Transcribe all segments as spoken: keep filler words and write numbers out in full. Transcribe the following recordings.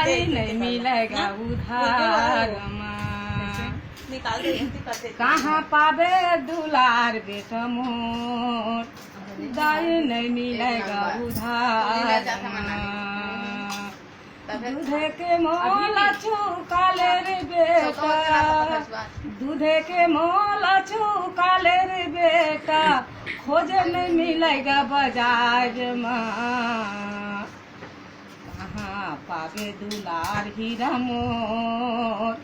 दाई नहीं मिलेगा उधार मा। कहाँ पाबे दुलार बेटा मोर, दाई नहीं मिलेगा उधार मा। दूधे के मोल चुका ले रे बेटा, दूधे के मोल चुका ले रे बेटा, खोजे नहीं मिलेगा बाजार मा। कहाँ पाबे दुलार हीरा मोर,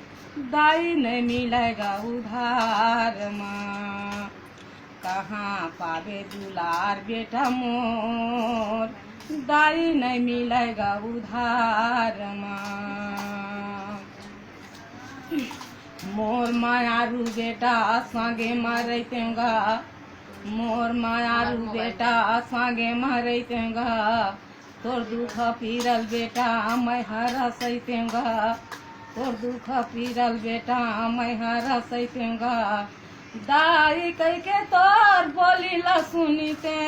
दाई नहीं मिलेगा उधार मा। कहाँ पाबे दुलार बेटा मोर, दाई नहीं मिलेगा उधार मा। मोर मायारू बेटा संगे मा रहितेंगा, मोर मायारू बेटा संगे मा रहितेंगा, तोर दुख पीरल बेटा मैं हर सहितेंगा, तोर दुख पीरल बेटा मैं हर सहितेंगा। दाई कहिके तोर बोली ला सुनिते,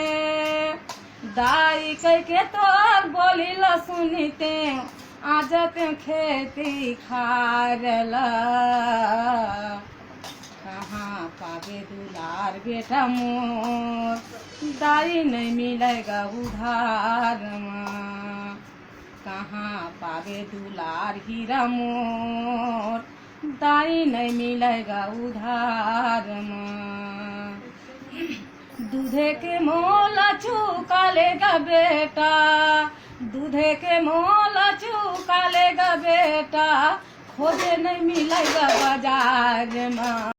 दाई कहिके तोर बोली ला सुनिते, आ जाते खेती खार ला। कहाँ पाबे दुलार बेटा मोर, दाई नहीं मिलेगा उधार मा। कहाँ पाबे दुलार हीरा मोर, दाई नहीं मिलेगा उधार मा। दूधे के मोल चुका लेगा बेटा, दूधे के मोल चुका लेगा बेटा, खोजे नहीं मिलेगा बाजार मा।